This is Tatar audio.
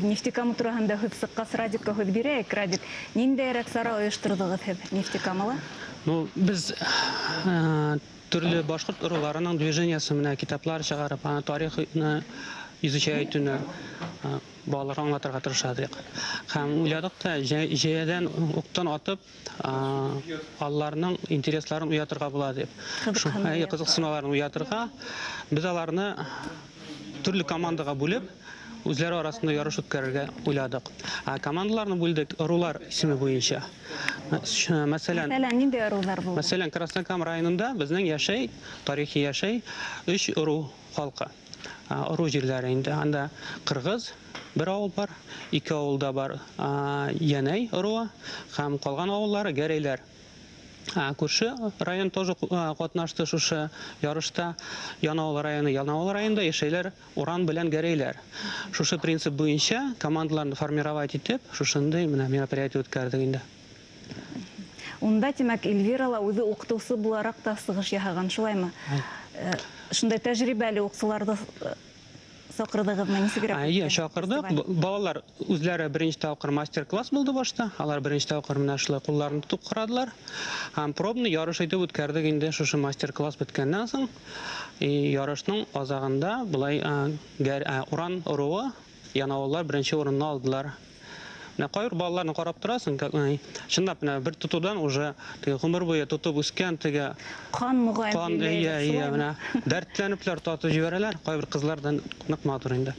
Нефтекама тураһында һүҙ сыҡҡас, Радикка һүҙ бирәйек. Радик, ниндәйерәк сара ойошторҙоғоҙ һеҙ Нефтекамала? Ну, без төрле башкорт ыруларының движениясы менән китаплар чыгарып, аны тарихны изучать итүне балаларга аңлатырга тырышадык. Һәм уйладык та, җәядән уктан атып, аларның интересларын уятырга була дип. Кызыксынуларын уятырга. Без аларны төрле командага бүлеп, үзләре арасында ярыш үткәрергә уйладык. Ә командаларны бүлдек ырулар исеме буенча. Мәсәлән, Мәсәлән, нинди ырулар булды? Мәсәлән, Краснокам районында безнең яшәй, тарихи яшәй өч ыру халкы. Ыру җирләре инде. Анда кыргыз бер авыл бар, ике авылда бар Янәй ыруы һәм калган авыллары гәрәйләр. Күрше район тоже катнашты шушы ярышта. Янаул районы, Янаул районында яшәйләр Уран белән гәрәйләр. Шушы принцип буенча командаларны формировать итеп, шушындый менә мероприятие үткәрдек инде. Унда, димәк, Эльвира ла үзе укытучы буларак та сыгыш яһаган, шулаймы? Шундай тәҗрибәле укчыларны чакырдыгызмы, ничегрәк Әйе, чакырдык. Балалар үзләре беренче тапкыр мастер-класс булды башта. Алар беренче тапкыр менә шулай кулларын тотып карадылар. Һәм пробный ярыш итеп үткәрдек инде шушы мастер-класс беткәннән соң. И ярышның азагында болай Уран ыруы янаулылар беренче урынны алдылар. Менә кайбер балаларны карап торасың, чынлап менә бер тотудан уже теге гомер буе тотып үскән теге кан мөгаен. Кан, әйе, әйе, менә дәртләнепләр татып җибәрәләр. Кайбер кызлар да нык матур инде.